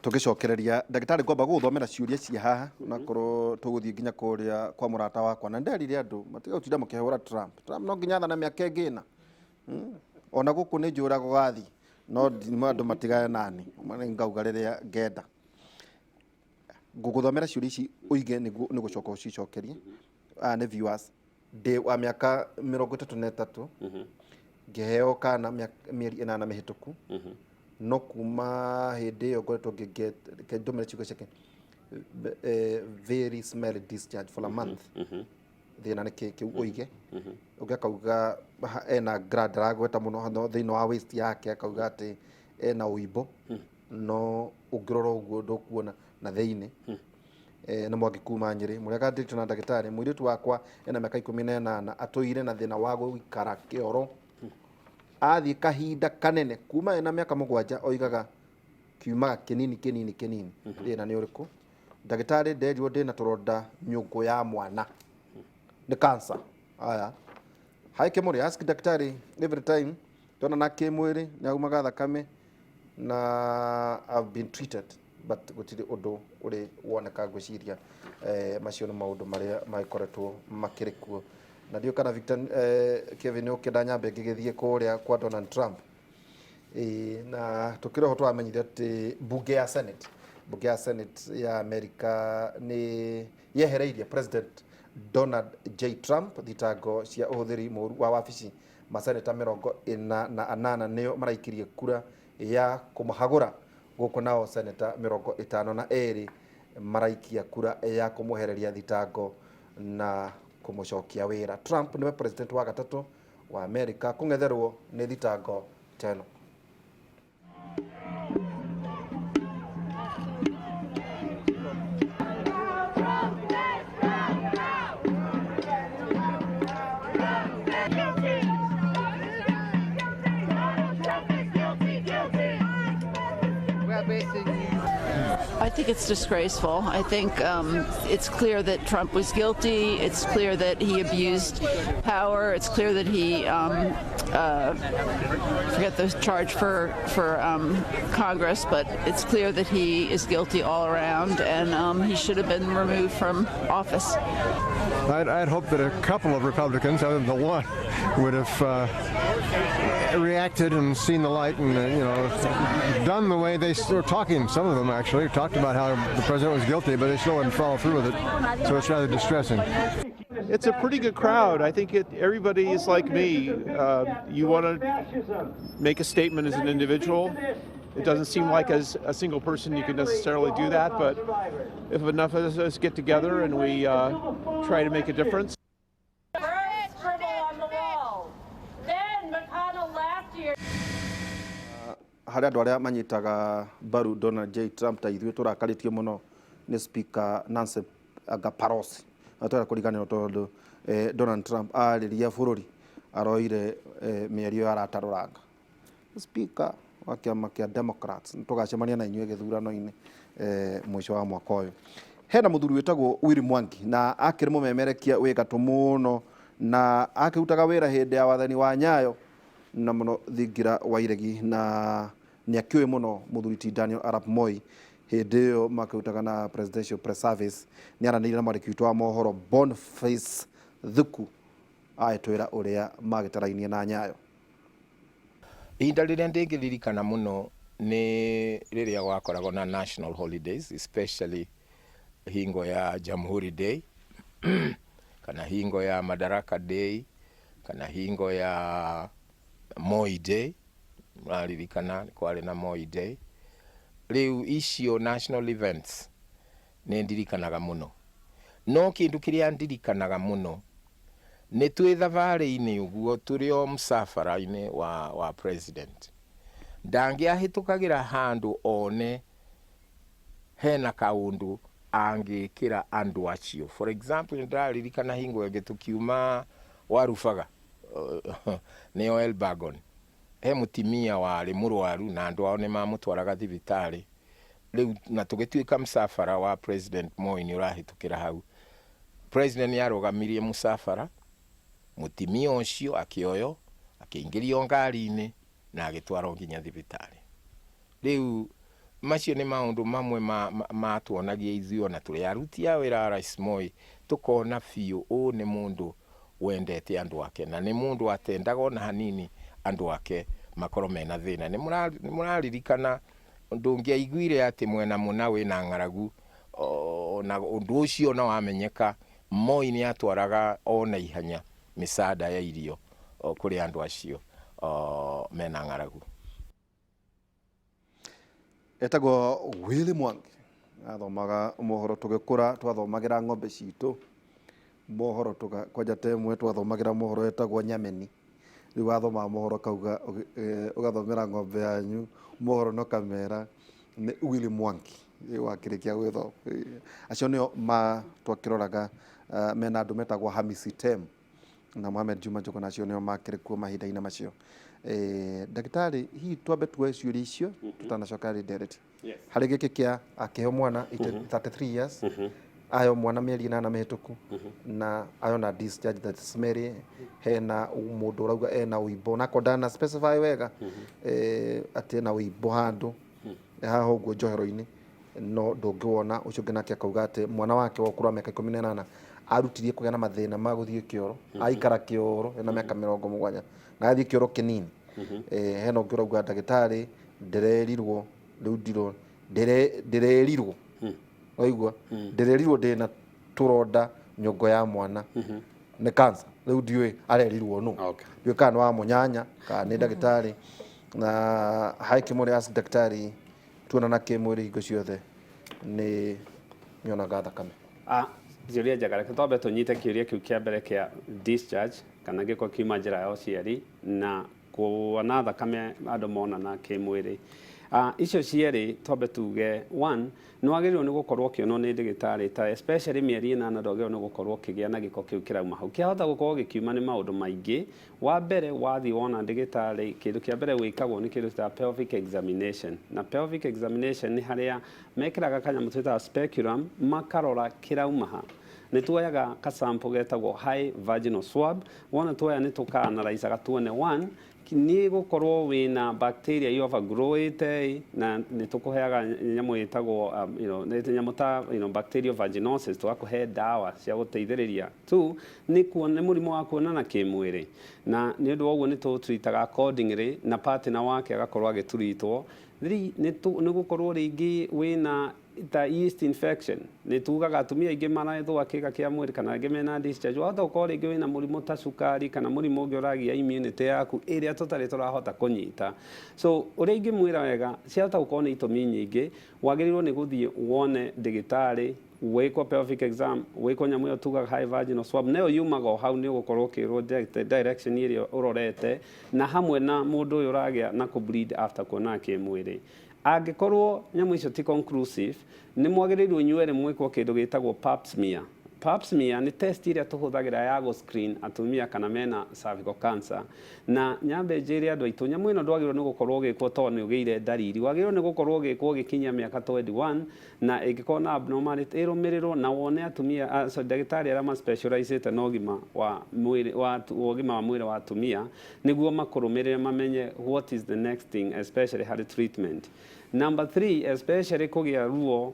Tũgĩcokereria ndagĩtarĩ, ngwamba gũgũthomera ciũria cia haha nakorwo tũgũthiĩ nginya kũrĩa kwa mũrata wakwa, na nderire andũ matige gũtinda mũkĩhũra Trump. Trump no nginya athane mĩaka ĩngĩ ĩna. Ona gũkũ nĩ njũĩ ũrĩa gũgathiĩ, no andũ matigane nani, nĩ ngauga rĩrĩa ngenda. Ngũgũthomera ciũria ici ũige nĩguo nĩ gũcoka ũcicokerie. Aya nĩ viewers. Ndĩ wa mĩaka 33, ngĩheo kana mĩeri 8 mĩhĩtũku, no kuma hĩndĩ ĩyo ngoretwo ngĩ ndũmĩre ciugo ciake, very smelly discharge for a month. Thĩna nĩ kĩ? Kĩu ũige. Ũngĩ akauga ena gland aragweta mũno no thĩinĩ wa waist yake, akauga atĩ ena ũimbo, no ũngĩrora ũguo ndũkuona na thĩinĩ. Nĩ Mwangi kuma Nyĩrĩ. Mũrega Ndiritu na ndagĩtarĩ, mũirĩtu wakwa ena mĩaka 18, atũire na thĩna wa gũikara kĩoro athiĩ kahinda kanene kuma ena mĩaka 7, oigaga kiumaga kĩnini kĩnini kĩnini. Thĩna nĩ ũrĩkũ ndagĩtarĩ? Nderirwo ndĩna tũronda nyũngũ ya mwana, nĩ cancer? Aya, hi Kĩmũrĩ, ask daktari, every time tuonana kĩmwĩrĩ nĩ aumaga thakame na I've been treated but gũtirĩ ũndũ ũrĩ woneka. Ngwĩciria macio nĩ maũndũ marĩa magĩkoretwo makĩrĩ kuo, na ndiũĩ kana Victor, Kevin, ũkĩenda nyambe ngĩgĩthiĩ kũrĩa kwa Donald Trump. Ĩĩ, na tũkĩrĩ oho tũramenyire atĩ mbunge ya Senate ya America nĩ yehereirie President Donald J Trump thitango cia ũhũthĩri mũru wa wabici. Maseneta 48 nĩo maraikirie kura ya kũmũhagũra, gũkũ nao seneta 52 maraikia kura ya kũmwehereria thitango na kũmũcokia wĩra. Trump nĩwe president wa gatatũ wa America kũng'etherwo nĩ thitango teno. I think it's disgraceful. I think it's clear that Trump was guilty. It's clear that he abused power. It's clear that he forget the charge for Congress, but it's clear that he is guilty all around, and he should have been removed from office. I'd hoped that a couple of Republicans, other than the one, would have reacted and seen the light and done the way they were talking. Some of them actually talked about how the president was guilty, but they still wouldn't follow through with it. So it's rather distressing. It's a pretty good crowd. I think everybody is like me. You want to make a statement as an individual. It doesn't seem like as a single person you can necessarily do that, but if enough of us get together and we try to make a difference. First scribble on the wall. Then McConnell last year. Harĩ andũ arĩa manyitaga mbaru Donald J Trump ta ithuĩ, tũrakarĩtio mũno nĩ Speaker Nancy Pelosi, na twenda kũriganĩrwo tondũ Donald Trump arĩria bũrũri aroire mĩario ĩyo aratarũranga speaker wa kĩama kĩa Democrats. Nĩ tũgacemania na inyuĩ gĩthurano-inĩ mũico wa mwaka ũyũ. Hena mũthuri wĩtagwo Willy Mwangi, na akĩrĩ mũmemerekia wĩ gatũ mũno, na akĩrutaga wĩra hĩndĩ ya wathani wa Nyayo na mũno thingira wa iregi, na nĩ akĩũĩ mũno mũthuri ti Daniel Arap Moi hĩndĩ ĩyo makĩrutaga na Presidential Press Service. Nĩ aranĩirie na mwandĩki witũ wa mohoro Boniface Thuku, agĩtwĩra ũrĩa magĩtarainie na Nyayo. Ihinda rĩrĩa ndĩngĩririkana mũno nĩ rĩrĩa gwakoragwo na national holidays, especially hingo ya Jamhuri Day kana hingo ya Madaraka Day kana hingo ya Moi Day. Mũraririkana kwarĩ na Moi Day. Rĩu icio national events nĩ ndirikanaga mũno, no kĩndũ kĩrĩa ndirikanaga mũno nĩ twĩ thabarĩ-inĩ ũguo, tũrĩ o msafara-inĩ wa president, ndangĩahĩtũkagĩra handũ one hena kaũndũ angĩkĩra andũ acio. For example, nĩ ndĩraririkana hingo ĩngĩ tũkiuma Warubaga, nĩyo Elburgon, he mũtimia warĩ mũrwaru na andũ ao nĩ mamũtwaraga thibitarĩ. Rĩu na tũgĩtuĩka msafara wa President Moi nĩ ũrahĩtũkĩra hau, president nĩ arũgamirie mũcabara, mũtimia ũcio akĩoywo, akĩingĩrio ngari-inĩ na agĩtwarwo nginya thibitarĩ. Rĩu Macio nĩ maũndũ mamwe matuonagia ithuĩ ona tũrĩ aruti a wĩra a Rais Moi, tũkona biũ ũũ nĩ mũndũ wendete andũ ake na nĩ mũndũ atendaga ona hanini andũ ake makorwo mena thĩna. Nĩ mũraririkana ndũngĩaiguire atĩ mwena mũna wĩna ng'aragu, na ũndũ ũcio ona wamenyeka, Moi nĩ atwaraga ona ihenya mĩcada ya irio kũrĩ andũ acio mena ng'aragu. Etagwo Willy Mwangi, athomaga mohoro tũgĩkũra, twathomagira ng'ombe citũ mohoro, kwanja temwe twathomagira mohoro etagwo Nyameni. Rĩu wathomaga mohoro kauga ũgathomera ng'ombe yanyu mohoro no kamera nĩ Willy Mwangi wakĩrĩkia gwĩthoma. Acio nĩo ma twakĩroraga, mena andũ metagwo Hamisi Tem na Mohamed Juma Jogona, acio nĩo makĩrĩ kuo mahinda-inĩ macio. Ndagĩtarĩ, hihi twambe tuoe ciũria icio tutanacoka rĩ ndereti harĩ gĩkĩ kĩa akĩheo mwana 33 years, ayo mwana mĩeri 8 mĩhĩtũku na ayo na discharge that smelly, hena mũndũ ũrauga ena ũimbo nako ndana specify wega, atĩ ena ũimbo handũ haha ũguo njohero-inĩ no ndũngĩwona. Ũcio ũngĩ nake akauga atĩ mwana wake wa ũkũrũ wa mĩaka 18 arutirie kũgĩa na mathĩna ma gũthiĩ kĩoro, aikara kĩoro ena mĩaka 70 na athiĩ kĩoro kĩnini. Hena ũngĩ ũrauga, ndagĩtarĩ, ndĩrerirwo rĩu ndirũ ndĩrerirwo, waigua, ndĩrerirwo ndĩna tũronda nyongo ya mwana nĩ cancer, rĩu ndiũĩ arerirwo nũ. Ndiũĩ kana nĩ wa mũnyanya kana nĩ ndagĩtarĩ. Na hi Kimori ask daktari, tuonana kĩmwĩrĩ hingo ciothe nĩ nyonaga thakame. Ah, ciũria njega. Reke twambe tũnyite kĩũria kĩu kĩa mbere kĩa discharge kana gĩko kiuma njĩra ya ũciari na kuona thakame andũ monana kĩmwĩrĩ. Icio cierĩ twambe tuge, one, nĩ wagĩrĩirwo nĩ gũkorwo ũkĩonwo nĩ ndagĩtarĩ, ta especially mĩeri 8 ndwagĩrĩirwo nĩ gũkorwo ũkĩgĩa na gĩko kĩu kĩrauma hau. Kĩahota gũkorwo gĩkiuma nĩ maũndũ maingĩ. Wa mbere, wathiĩ wona ndagĩtarĩ, kĩndũ kĩa mbere wĩkagwo nĩ kĩndũ ta pelvic examination, na pelvic examination nĩ harĩa mekĩraga kanyamũ twĩtaga speculum, makarora kĩrauma ha. Nĩ tuoyaga kasample getagwo high vaginal swab. Wona tuoya, nĩ tũka-analyzaga tuone, one, nĩ gũkorwo wĩna bacteria i overgrowĩte, na nĩ tũkũheaga nyamũ ĩtagwo nĩ nyamũ ta bacterial vaginosis, tũgakũhe ndawa cia gũteithĩrĩria. Two, nĩ kuona nĩ mũrimũ wa kuonana kĩmwĩrĩ, na nĩ ũndũ wa ũguo nĩ tũtreataga accordingly na partner wake agakorwo agĩtreatwo. Three, nĩ gũkorwo rĩngĩ wĩna ta yeast infection. Nĩ tugaga atumia aingĩ marethũa kĩga kĩa mwĩrĩ kana angĩ mena discharge, wahota gũkorwo rĩngĩ wĩna mũrimũ ta cukari kana mũrimũ ũngĩ ũragia immunity yaku ĩrĩa tũtarĩ tũrahota kũnyita. So ũrĩa ingĩmwĩra wega, ciahota gũkorwo nĩ itũmi nyingĩ. Wagĩrĩirwo nĩ gũthiĩ wone ndagĩtarĩ, wĩkwo pelvic exam, wĩkwo nyamũ ĩyo tugaga high vaginal swab, nayo yumaga o hau. Nĩ ũgũkorwo ũkĩrwo direction ĩrĩa ũrorete na hamwe na mũndũ ũyũ ũragĩa na kũ bleed after kuonana kĩmwĩrĩ. Angĩkorwo nyamũ icio ti conclusive, nĩ mwagĩrĩirwo inyuerĩ mwĩkwo kĩndũ gĩtagwo pap smear. Pap smear nĩ test ĩrĩa tũhũthagĩra ya gũ screen atumia kana mena cervical cancer. Na nyambe njĩre andũ aitũ, nyamũ ĩno ndwagĩrĩirwo nĩ gũkorwo ũgĩkwo tondũ nĩ ũgĩire ndariri. Wagĩrĩirwo nĩ gũkorwo ũgĩkwo ũgĩkinyia mĩaka 21, na ĩngĩkorwo na abnormality ĩrũmĩrĩrwo na wone atumia, sorry, ndagĩtarĩ arĩa ma specializĩte na ũgima wa mwĩrĩ wa ũgima wa mwĩrĩ wa atumia, nĩguo makũrũmĩrĩre mamenye what is the next thing, especially harĩ treatment. Number three, especially kũgĩa ruo,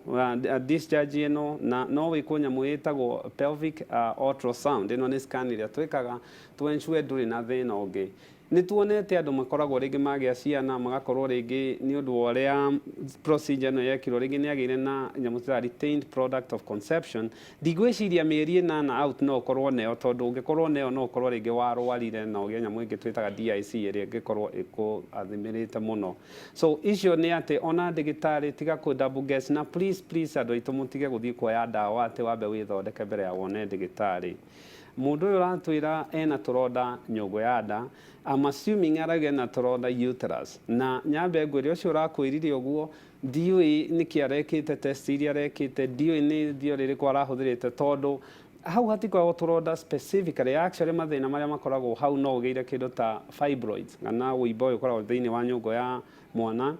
discharge ĩno, na no wĩkwo nyamũ ĩtagwo pelvic ultrasound. Ĩno nĩ scan ĩrĩa twĩkaga to ensure ndũrĩ na thĩna ũngĩ. Nĩ tuonete andũ makoragwo rĩngĩ magĩa ciana, magakorwo rĩngĩ nĩ ũndũ wa ũrĩa procedure ĩno yekirwo, rĩngĩ nĩ agĩire na nyamũ ta retained product of conception. Ndigwĩciria mĩeri 8 out no ũkorwo nayo, tondũ ũngĩkorwo nayo no ũkorwo rĩngĩ warwarire na ũgĩe nyamũ ĩngĩ twĩtaga DIC ĩrĩa ĩngĩkorwo ĩkũathimĩrĩte mũno. So icio nĩ atĩ ona ndagĩtarĩ tiga kũ double guess. Na please, please, andũ aitũ, mũtige gũthiĩ kuoya ndawa atĩ wambe wĩthondeke mbere ya wone ndagĩtarĩ. Mũndũ ũyũ ũratwĩra ena tũronda nyũngũ ya nda, I'm assuming arauga ena tũronda uterus. Na nyambe ngwĩre, ũcio ũrakwĩrire ũguo ndiũĩ nĩkĩ arekĩte test iria arekĩte, ndiũĩ nĩ theory ĩrĩkũ arahũthĩrĩte, tondũ hau hatikoragwo tũronda specifically. Actually, mathĩna marĩa makoragwo hau no ũgĩire kĩndũ ta fibroids kana wũimbo ũyũ ũkoragwo thĩinĩ wa nyũngũ ya mwana,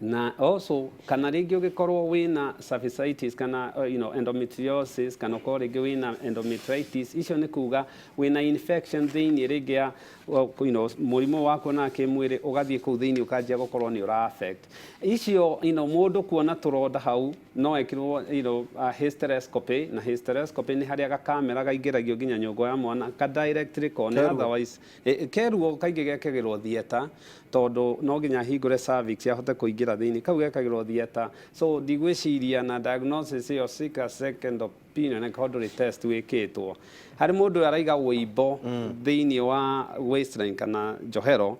na also kana rĩngĩ ũgĩkorwo wĩna cervicitis kana endometriosis, kana ũkorwo rĩngĩ wĩna endometritis. Icio nĩ kuga wĩna infection thĩinĩ rĩngĩ ya Mũrimũ wa kuonana kĩmwĩrĩ ũgathiĩ kũu thĩinĩ, ũkanjia gũkorwo nĩ ũra affect icio. Mũndũ kuona tũronda hau no ekĩrwo hysteroscopy, na hysteroscopy nĩ harĩa gakamera gaingĩragio nginya nyũngũ ya mwana ka directly kone. Keruo. Otherwise keruo kaingĩ gekagĩrwo theatre, tondũ no nginya ahingũre cervix ahote kũingĩra thĩinĩ. Kau gekagĩrwo theatre, so ndigwĩciria na diagnosis ĩyo seek a second opinion angĩkorwo ndũrĩ test wĩkĩtwo. Harĩ mũndũ ũyũ araiga wũimbo thĩinĩ wa waistline kana njohero.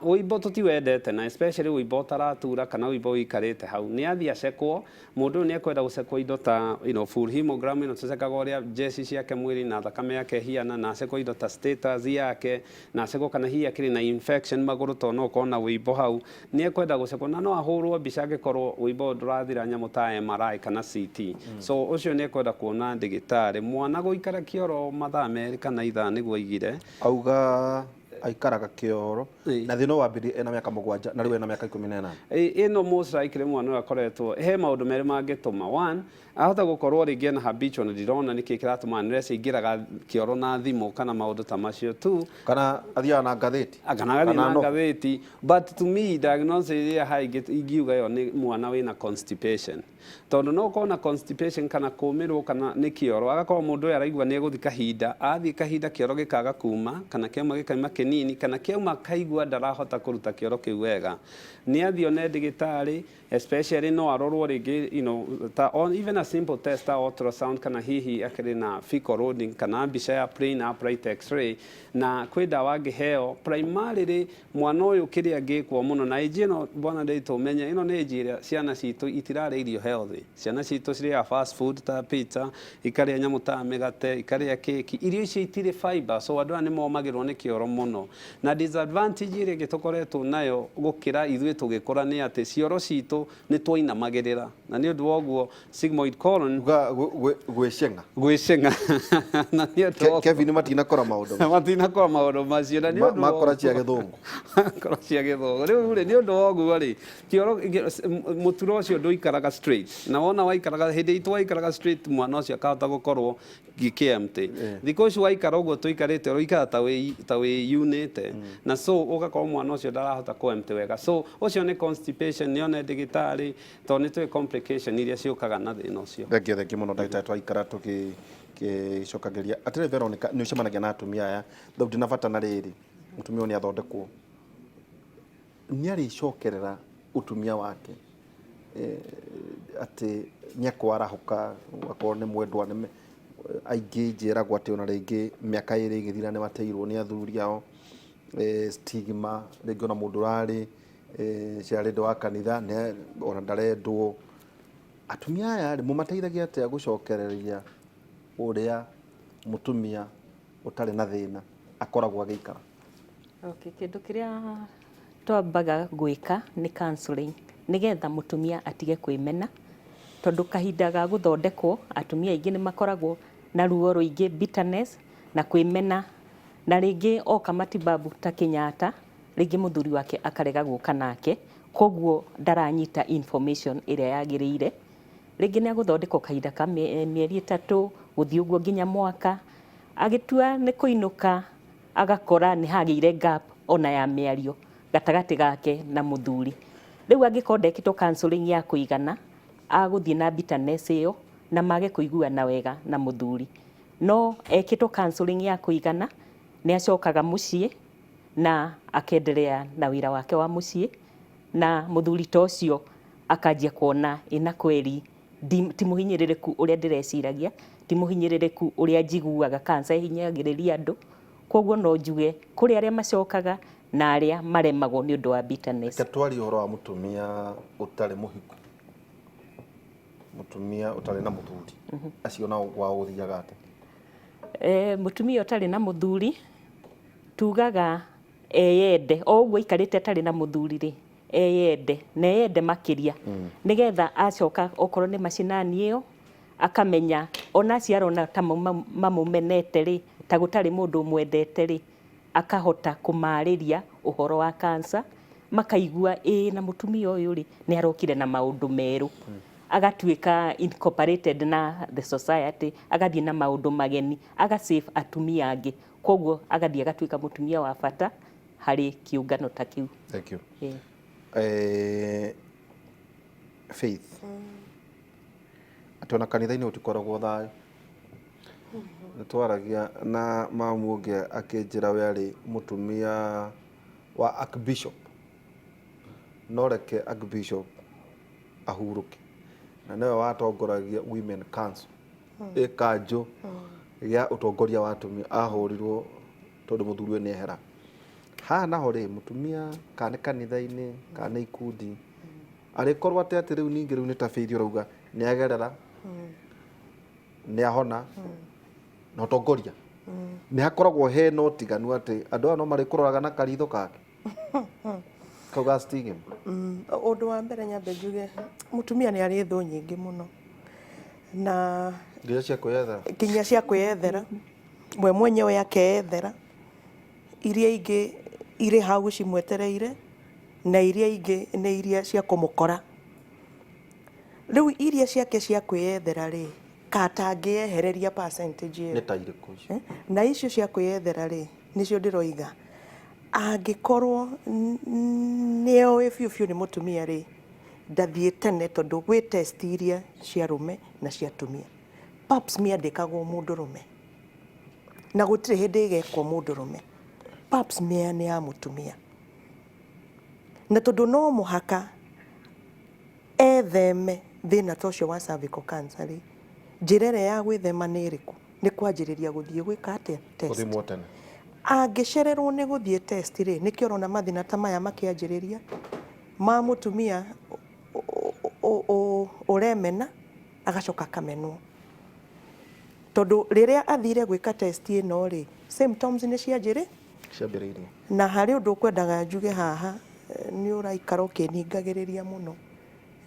Wũimbo tũtiwendete, na especially wũimbo ũtaratura kana wũimbo ũikarĩte hau. Nĩ athiĩ acekwo. Mũndũ ũyũ nĩ ekwenda gũcekwo indo ta full hemogram ĩno tũcekaga, ũrĩa jeshi ciake mwĩrĩ na thakame yake ĩhiana, na acekwo indo ta status yake, na acekwo kana hihi akĩrĩ na infection magũrũ, tondũ no ũkorwo na wũimbo hau. Nĩ ekwenda gũcekwo na no ahũrwo mbica angĩkorwo wũimbo ũyũ ndũrathira, nyamũ ta MRI kana CT. So ũcio nĩ ekwenda kuona ndagĩtarĩ. Mwana gũikara kĩoro mathaa 2 kana ithaa nĩguo aigire. Auga aikaraga kĩoro Ĩĩ. na thĩna ũyũ wambĩrĩirie ena mĩaka 7 na rĩu ena mĩaka 18. Ĩno most likely mwana ũyũ akoretwo he maũndũ merĩ mangĩtũma. One, ahota gũkorwo rĩngĩ ena habitual, na ndirona nĩkĩ kĩratũma, unless aingĩraga kĩoro na thimũ kana maũndũ ta macio. Two, kana athiaga na ngathĩti. Kana agathiĩ na novel. Ngathĩti. But to me, diagnosis ĩrĩa haha ingiuga ĩyo nĩ mwana wĩna constipation, tondũ no ũkorwo na constipation kana kũmĩrwo kana nĩ kĩoro, agakorwo mũndũ ũyũ araigua nĩ egũthiĩ kahinda, athiĩ kahinda kĩoro gĩkaga kuma, kana kĩauma gĩkauma kĩnini, kana kĩauma kaigua ndarahota kũruta kĩoro kĩu wega. Nĩ athiĩ one ndagĩtarĩ, especially no arorwo rĩngĩ ta on, even a simple test ta ultrasound, kana hihi akĩrĩ na fecal loading, kana mbica ya plain upright x-ray, na kwĩ ndawa angĩheo. Primarily mwana ũyũ kĩrĩa angĩkwo mũno na age ĩno, bwana ndĩtũ, ũmenye ĩno nĩ age ĩrĩa ciana citũ itirarĩa irio healthy. Ciana citũ cirĩaga fast food ta pizza, ikarĩa nyamũ ta mĩgate, ikarĩa keki. Irio icio itirĩ fiber, so andũ aya nĩ momagĩrwo nĩ kĩoro mũno. Na disadvantage ĩrĩa ĩngĩ tũkoretwo nayo gũkĩra ithuĩ tũgĩkũra nĩ atĩ cioro citũ nĩ twainamagĩrĩra, na nĩ ũndũ wa ũguo sigmoid colon. Uga gwĩceng'a. Gwĩceng'a, na nĩ ũndũ wa Kevin, matinakora maũndũ. Matinakora maũndũ macio, na nĩ ũndũ wa Makora cia gĩthũngũ. Makora cia gĩthũngũ. Rĩu rĩ, nĩ ũndũ wa ũguo rĩ, kĩoro mũturo ũcio ndũikaraga straight, na wona waikaraga hĩndĩ itũ waikaraga straight, mwana ũcio akahota gũkorwo gĩkĩempty. Thikũ ici waikara ũguo tũikarĩte, ũikara ta wĩyunĩte, na so ũgakorwo mwana ũcio ndarahota kũ-empty wega. So ũcio nĩ constipation, nĩ one ndagĩtarĩ, tondũ nĩ tũĩ complication iria ciũkaga na thĩna ũcio. Thengiũ, thengiũ mũno ndagĩtarĩ. Twaikara tũgĩcokagĩria atĩrĩ, Veronica, nĩ ũcemanagia na atumia aya thau. Ndĩna bata na rĩrĩ, mũtumia ũyũ nĩ athondekwo, nĩ arĩcokerera ũtumia wake, atĩ nĩ akwarahũka akorwo nĩ mwendwa? Nĩ aingĩ njĩragwo atĩ ona rĩngĩ mĩaka 2 ĩgĩthira nĩ mateirwo nĩ athuri ao. Stigma rĩngĩ, ona mũndũ ũrarĩ ciarĩndũ wa kanitha ona ndarendwo. Atumia aya rĩ, mũmateithagia atĩa gũcokereria ũrĩa mũtumia ũtarĩ na thĩna akoragwo agĩikara? Okay, kĩndũ kĩrĩa twambaga gwĩka nĩ counseling, nĩgetha mũtumia atige kwĩmena, tondũ kahinda ga gũthondekwo atumia aingĩ nĩ makoragwo na ruo rũingĩ, bitterness na kwĩmena, na rĩngĩ oka matibabu ta Kenyatta, rĩngĩ mũthuri wake akarega gũka nake, koguo ndaranyita information ĩrĩa yagĩrĩire. Rĩngĩ nĩ agũthondekwo kahinda ka mĩeri 3 gũthiĩ ũguo nginya mwaka, agĩtua nĩ kũinũka agakora nĩ hagĩire gap ona ya mĩario gatagatĩ gake na mũthuri. Rĩu angĩkorwo ndekĩtwo counseling ya kũigana, agũthiĩ na bitterness ĩyo na mage kũiguana wega na mũthuri. No ekĩtwo counseling ya kũigana, nĩ acokaga mũciĩ na akendelea na wĩra wake wa mũciĩ, na mũthuri ta ũcio akanjia kuona ĩna kweri ti mũhinyĩrĩrĩku ũrĩa ndĩreciragia, ti mũhinyĩrĩrĩku ũrĩa njiguaga. Cancer ĩhinyagĩrĩria andũ, koguo no njuge kũrĩ arĩa macokaga na arĩa maremagwo nĩ ũndũ wa bitterness. Reke twarie ũhoro wa mũtumia ũtarĩ mũhiku, mũtumia ũtarĩ na mũthuri. Acio nao kwao gũthiaga atĩa? Mũtumia ũtarĩ na mũthuri, tugaga eyende o ũguo aikarĩte atarĩ na mũthuri rĩ, eyende na eyende makĩria, nĩgetha acoka okorwo nĩ macinani ĩyo akamenya ona acio arona ta mamũmenete rĩ, ta gũtarĩ mũndũ ũmwendete rĩ, akahota kũmarĩria ũhoro wa cancer, makaigua ĩĩ na mũtumia ũyũ rĩ, nĩ arokire na maũndũ merũ, agatuĩka incorporated na the society, agathiĩ na maũndũ mageni, aga save atumia angĩ. Koguo agathiĩ agatuĩka mũtumia wa bata harĩ kĩũngano ta kĩu. Thank you. Ĩĩ. Faith, atĩ ona kanitha-inĩ gũtikoragwo thayũ. Nĩ twaragia na mamu ũngĩ akĩnjĩra we arĩ mũtumia wa archbishop, no reke archbishop ahurũke, na nĩwe watongoragia women council ĩ kanjũ ya ũtongoria wa atumia, ahũrirwo tondũ mũthuri nĩ ehera. Haha naho rĩ, mũtumia kana nĩ kanitha-inĩ kana nĩ ikundi, arĩkorwo atĩ atĩ rĩu ningĩ rĩu nĩ ta Faith ũrauga nĩ agerera, nĩ ahona na ũtongoria, nĩ hakoragwo hena ũtiganu atĩ andũ aya no marĩkũroraga na karitho kake kau ga stigma. Ũndũ wa mbere nyambe njuge mũtumia nĩ arĩ thũ nyingĩ mũno na nginya cia kwĩyethera. Nginya cia kwĩyethera we mwenyewe, akeyethera iria ingĩ irĩ hau cimwetereire, na iria ingĩ nĩ iria cia kũmũkora. Rĩu iria ciake cia kwĩyethera rĩ, katangĩehereria percentage ĩyo. Nĩ ta irĩkũ icio? Na icio cia kwĩyethera rĩ, nĩcio ndĩroiga angĩkorwo nĩoĩ biũ biũ nĩ mũtumia rĩ, ndathiĩ tene, tondũ gwĩ test iria cia arũme na cia atumia. Pap smear ndĩkagwo mũndũrũme na gũtirĩ hĩndĩ ĩgekwo mũndũrũme. Pap smear nĩ ya mũtumia, na tondũ no mũhaka etheme thĩna ta ũcio wa cervical cancer rĩ, njĩra ĩrĩa ya gwĩthema nĩ ĩrĩkũ? Nĩ kwanjĩrĩria gũthiĩ gwĩka atĩa? Test. Gũthimwo tene. Angĩcererwo nĩ gũthiĩ test rĩ, nĩkĩo ũrona mathĩna ta maya makĩanjĩrĩria ma mũtumia ũremena agacoka akamenwo, tondũ rĩrĩa athire gwĩka test ĩno rĩ, symptoms nĩ cianjĩrĩ ciambĩrĩirie. Na harĩ ũndũ ũkwendaga njuge haha, nĩ ũraikara ũkĩningagĩrĩria mũno.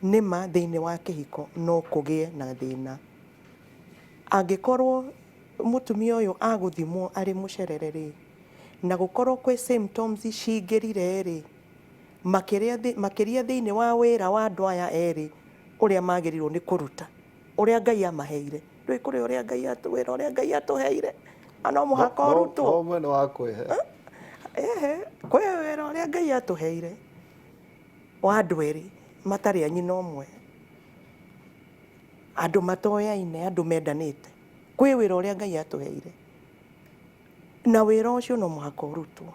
Nĩma thĩinĩ wa kĩhiko no kũgĩe na thĩna angĩkorwo mũtumia ũyũ agũthimwo arĩ mũcerere rĩ, na gũkorwo kwĩ symptoms cingĩrire rĩ, makĩria thĩinĩ wa wĩra wa andũ aya erĩ ũrĩa magĩrĩirwo nĩ kũruta, ũrĩa Ngai amaheire. Ndũĩ kũrĩ ũrĩa Ngai wĩra ũrĩa Ngai atũheire na no mũhaka ũrutwo. No mwena wa kwĩhe. Ehe, kwĩ wĩra ũrĩa Ngai atũheire wa andũ erĩ matarĩ a nyina ũmwe, andũ matoyaine, andũ mendanĩte. Kwĩ wĩra ũrĩa Ngai atũheire na wĩra ũcio no mũhaka ũrutwo.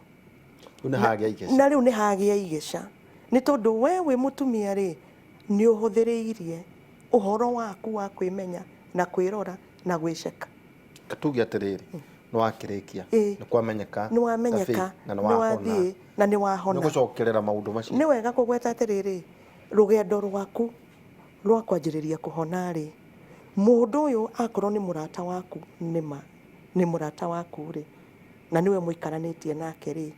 Rĩu nĩ hagĩa igeca. Na rĩu nĩ hagĩa igeca, nĩ tondũ we wĩ mũtumia rĩ, nĩ ũhũthĩrĩirie ũhoro waku wa kwĩmenya na kwĩrora na gwĩceka. Tuge atĩrĩrĩ, nĩ wakĩrĩkia, nĩ kwamenyeka, nĩ wamenyeka, ta Faith, na nĩ nĩ wahona, wathiĩ na nĩ wahona, nĩ gũcokerera maũndũ macio. Nĩ wega kũgweta atĩrĩrĩ, rũgendo rwaku rwa kwanjĩrĩria kũhona rĩ, mũndũ ũyũ akorwo nĩ mũrata waku, nĩma nĩ mũrata waku rĩ, na nĩwe mũikaranĩtie nake rĩ,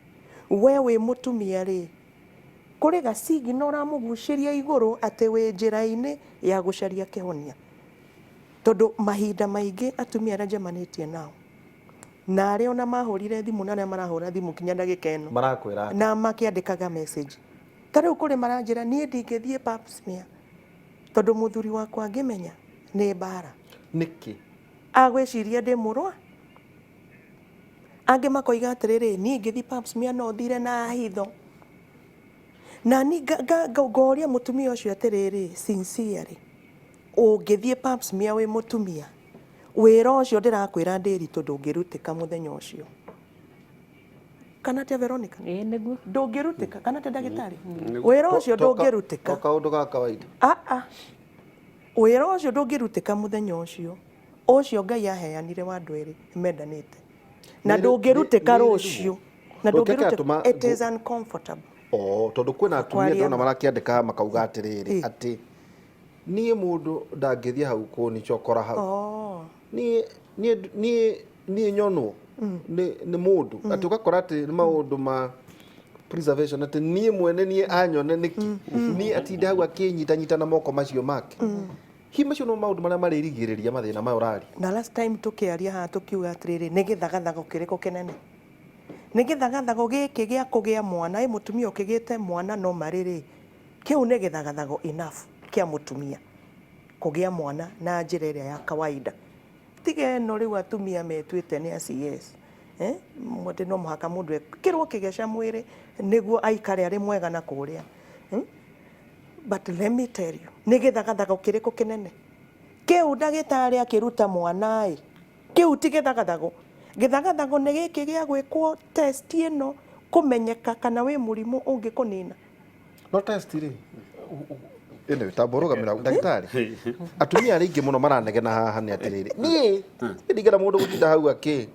we wĩ mũtumia rĩ, kũrĩ gacigi no ũramũgucĩria igũrũ atĩ wĩ njĩra-inĩ ya gũcaria kĩhonia, tondũ mahinda maingĩ atumia arĩa njemanĩtie nao na arĩa ona mahũrire thimũ na arĩa marahũra thimũ kinya ndagĩka ĩno, marakwĩra atĩa? Na makĩandĩkaga message ta rĩu, kũrĩ maranjĩra, "Niĩ ndingĩthiĩ pap smear tondũ mũthuri wakwa angĩmenya nĩ mbara." Nĩkĩ? Agwĩciria ndĩ mũrwa. Angĩ makoiga atĩrĩrĩ, "Niĩ ingĩthiĩ pap smear no thire na hitho." Na ni ngoria mũtumia ũcio atĩrĩrĩ, sincerely, ũngĩthiĩ pap smear wĩ mũtumia, wĩra ũcio ndĩrakwĩra ndĩritũ ndũngĩrutĩka mũthenya ũcio, kana atĩa, Veronica? Ĩĩ, nĩguo. Ndũngĩrutĩka, kana atĩa, ndagĩtarĩ? Wĩra ũcio ndũngĩrutĩka. To kaũndũ ga kawaida. Aa, wĩra ũcio ndũngĩrutĩka mũthenya ũcio ũcio Ngai aheanire wa andũ erĩ mendanĩte, na ndũngĩrutĩka rũciũ, na Ndũngĩka ndũngĩrutĩka. It is uncomfortable. O tondũ kwĩna atumia Kwaria ndĩrona ma. marakĩandĩka makauga atĩrĩrĩ, atĩ niĩ mũndũ ndangĩthiĩ hau kũnicokora hau, niĩ nyonwo nĩ mũndũ, atĩ ũgakora atĩ nĩ maũndũ ma preservation, atĩ niĩ mwene niĩ anyone nĩkĩ, niĩ atinde hau akĩnyitanyita na moko macio make. Hihi macio no maũndũ marĩa marĩrigĩrĩria mathĩna maya ũraria? Na last time tũkĩaria haha tũkiuga atĩrĩrĩ, nĩ gĩthagathago kĩrĩkũ kĩnene? Nĩ gĩthagathago gĩkĩ gĩa kũgĩa mwana. Ĩ mũtumia ũkĩgĩte mwana no marĩ rĩ, kĩu nĩ gĩthagathago enough kĩa mũtumia kũgĩa mwana na njĩra ĩrĩa ya kawaida, tiga ĩno rĩu atumia metuĩte nĩ a CS. Eh, atĩ no mũhaka mũndũ ekĩrwo kĩgeca mwĩrĩ nĩguo aikare arĩ mwega na kũrĩa. But let me tell you, nĩ gĩthagathago kĩrĩkũ kĩnene kĩu ndagĩtarĩ akĩruta mwana ĩ? Kĩu ti gĩthagathago. Gĩthagathago nĩ gĩkĩ gĩa gwĩkwo test ĩno, kũmenyeka kana wĩ mũrimũ ũngĩkũnina. No test rĩ, anyway, tamba ũrũgamĩra ndagĩtarĩ. Atumia arĩa aingĩ mũno maranegena haha nĩ atĩrĩrĩ, niĩ ndingĩenda mũndũ gũtinda hau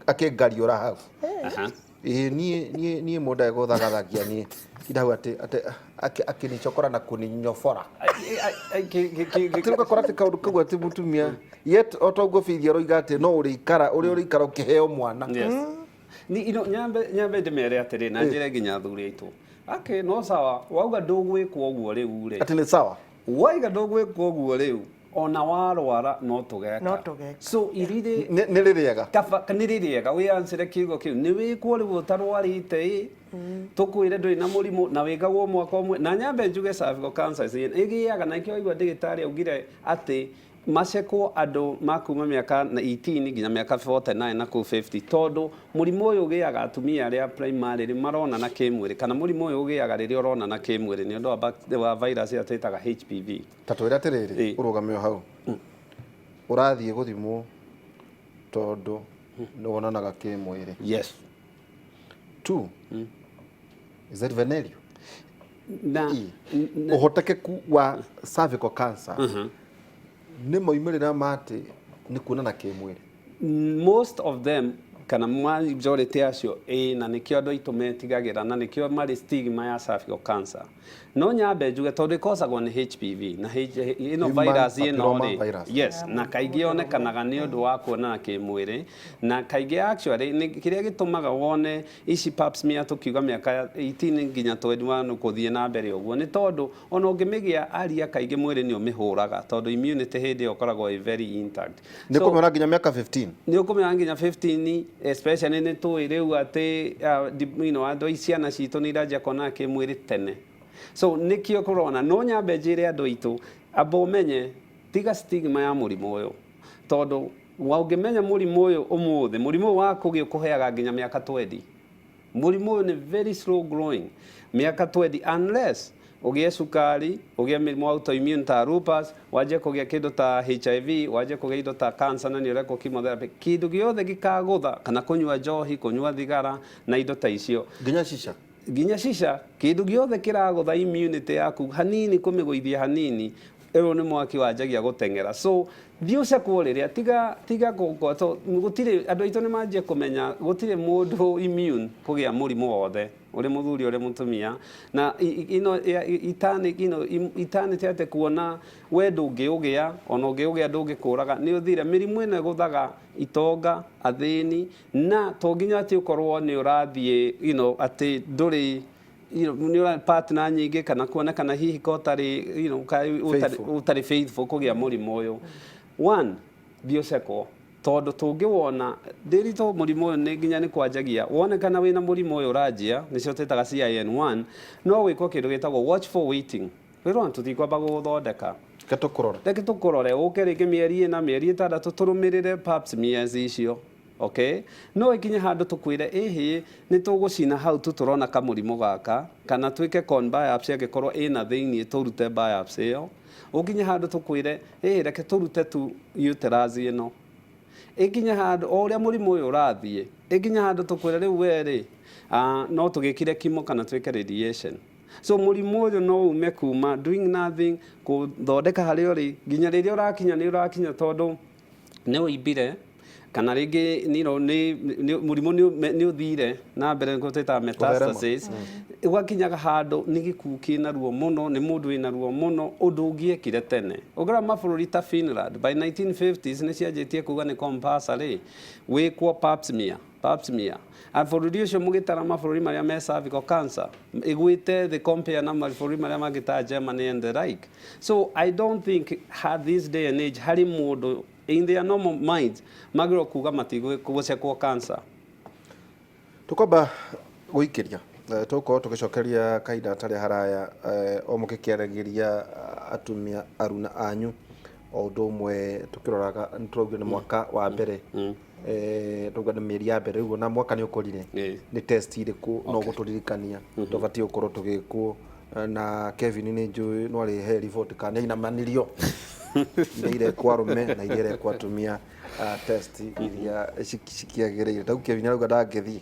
akĩngariũra hau. Ĩĩ, niĩ mũndũ agũthagathagia niĩ tinda hau atĩ akĩnicokora na kũninyobora. Atĩ ũgakora atĩ kaũndũ kau atĩ mũtumia yet o ta ũguo Faith aroiga atĩ no ũrĩikara ũrĩa ũrĩikara ũkĩheo mwana. Yes. Ni ino nyambe ndĩmere atĩrĩ na njĩre nginya athuri aitũ. Okay, no sawa, wauga ndũgwĩkwo ũguo rĩu rĩ. Atĩ nĩ sawa. Waiga ndũgwĩkwo ũguo rĩu, ona warwara no tũgeka. No tũgeka. So irire Nĩ rĩrĩega. Kaba nĩ rĩrĩega wĩansĩre kiugo kĩu, nĩ wĩkwo rĩu ũtarwarĩte ĩ, tũkwĩre ndũrĩ na mũrimũ na wĩkagwo mwaka ũmwe. Na nyambe njuge cervical cancer ĩgĩaga na nĩkĩo waigua ndagĩtarĩ augire atĩ macekwo andũ makuma mĩaka 18 nginya mĩaka 49 na kũu 50, tondũ mũrimũ ũyũ ũgĩaga atumia arĩa primarily maronana kĩmwĩrĩ, kana mũrimũ ũyũ ũgĩaga rĩrĩa ũronana kĩmwĩrĩ nĩ ũndũ wa virus ĩrĩa twĩtaga HPV. Ta twĩre atĩrĩrĩ, ũrũgame o hau, ũrathiĩ gũthimwo tondũ nĩ wonanaga kĩmwĩrĩ. Yes. Two, is that venereal? Na Ũhotekeku wa cervical cancer nĩ moimĩrĩra ma atĩ nĩ kuonana kĩmwĩrĩ? Most of them, kana majority acio, ĩ, na nĩkĩo andũ aitũ metigagĩra na nĩkĩo marĩ stigma ya cervical cancer. No nyambe njuge tondũ ĩkosagwo nĩ HPV na ĩno Human virus ĩno papilloma rĩ, virus. Yes, na kaingĩ yonekanaga nĩ ũndũ wa kuonana kĩmwĩrĩ, na kaingĩ actually nĩ kĩrĩa gĩtũmaga wone ici pap smear tũkiuga mĩaka 18 nginya 21 gũthiĩ na mbere ũguo nĩ tondũ ona ũngĩmĩgĩa aria kaingĩ mwĩrĩ nĩ ũmĩhũraga, tondũ immunity hĩndĩ ĩyo ĩkoragwo ĩ very intact. Nĩ So, kũmĩona nginya mĩaka 15? Nĩ ũkũmenya nginya 15, especially nĩ tũĩ rĩu atĩ andũ ai ciana citũ nĩ iranjia kuonana kĩmwĩrĩ tene, so nĩkĩo kũrona. No nyambe njĩre andũ aitũ, amba ũmenye, tiga stigma ya mũrimũ ũyũ, tondũ ũngĩmenya mũrimũ ũyũ ũmũthĩ, mũrimũ ũyũ wa kũgĩa ũkũheaga nginya mĩaka 20. Mũrimũ ũyũ nĩ very slow growing, mĩaka 20, unless ũgĩe cukari, ũgĩe mĩrimũ autoimmune ta lupus, wanjie kũgĩa kĩndũ ta HIV, wanjie kũgĩa indo ta cancer na nĩ ũrekwo chemotherapy, kĩndũ gĩothe gĩkagũtha, kana kũnyua njohi, kũnyua thigara na indo ta icio. Nginya shisha. Nginya shisha, kĩndũ gĩothe kĩragũtha immunity yaku hanini, kũmĩgũithia hanini, ũyũ nĩ mwaki wanjagia gũteng'era. So thiĩ ũcekwo rĩrĩa tiga gũtirĩ andũ aitũ nĩ manjie kũmenya gũtirĩ mũndũ immune kũgĩa mũrimũ wothe, ũrĩ mũthuri ũrĩ mũtumia, na ino itani ino itanĩte atĩ kuona we ndũngĩũgĩa, ona ũngĩũgĩa ndũngĩkũraga, nĩ ũthire. Mĩrimũ ĩno ĩgũthaga itonga, athĩni, na to nginya atĩ ũkorwo nĩ ũrathiĩ atĩ ndũrĩ nĩ ũra partner nyingĩ, kana kuonekana hihi ka ũtarĩ Faithful. Ũtarĩ faithful kũgĩa mũrimũ ũyũ. One, thiĩ ũcekwo, tondũ tũngĩwona ndĩritũ mũrimũ ũyũ nĩ nginya nĩ kwanjagia wonekana wĩna mũrimũ ũyũ ũranjia, nĩcio twĩtaga CIN1, no wĩkwo kĩndũ gĩtagwo watchful waiting. Wĩrwo tũtikwamba gũgũthondeka. Reke tũkũrore. Reke tũkũrore, ũke rĩngĩ mĩeri 4, mĩeri 6, tũrũmĩrĩre pap smears icio. Okay, no ĩkinye handũ tũkwĩre ĩhĩ nĩ tũgũcina hau tu tũrona kamũrimũ gaka, kana twĩke cone biopsy angĩkorwo ĩna thĩiniĩ, tũrute biopsy ĩyo. Ũkinye handũ tũkwĩre ĩhĩ reke tũrute tu uterus ĩno. Ĩkinye handũ o ũrĩa mũrimũ ũyũ ũrathiĩ, ĩkinye handũ tũkwĩre rĩu we rĩ, no tũgĩkire chemo kana twĩke radiation. So mũrimũ ũyũ no ume kuma doing nothing, kũthondeka harĩa ũrĩ, nginya rĩrĩa ũrakinya nĩ ũrakinya tondũ nĩ ũimbire, kana rĩngĩ nĩ mũrimũ nĩ ũthire na mbere, nĩguo twĩtaga metastasis. Ũgakinyaga handũ nĩ gĩkuũ kĩna ruo mũno, nĩ mũndũ wĩna ruo mũno, ũndũ ũngĩekire tene. Ũngĩrora mabũrũri ta Finland, by 1950s nĩ cianjĩtie kuga nĩ compulsory wĩkwo pap smear, pap smear. A bũrũri ũcio mũgĩtara mabũrũri marĩa me cervical cancer ĩgwĩte thĩ compare na mabũrũri marĩa mangĩ ta Germany and the like. So I don't think at this day and age harĩ mũndũ in their normal minds magĩrĩirwo kuga matigũcekwo cancer. Tũkwamba gũikĩria, tũgũkorwo tũgĩcokeria kahinda gatarĩ haraya, o mũgĩkĩaragĩria atumia aruna anyu, o ũndũ ũmwe tũkĩroraga nĩ tũraugire nĩ mwaka wa mbere. Tauga nĩ mĩeri ya mbere ũguo na mwaka nĩ ũkũrire, nĩ test irĩkũ no gũtũririkania tũbatiĩ gũkorwo tũgĩkwo? Na Kevin nĩ njũĩ no arĩhe riboti kana nĩ ainamanirio iria irekwo arũme na iria irekwo atumia, test iria cikĩagĩrĩire. Tau Kevin arauga ndangĩthiĩ,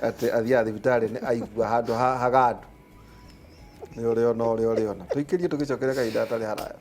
atĩ athiaga thibitarĩ nĩ aigua handũ hagandu nĩ ũrĩona ũrĩa ũrĩona. Tũikĩrie tũgĩcokere kahinda hatarĩ haraya.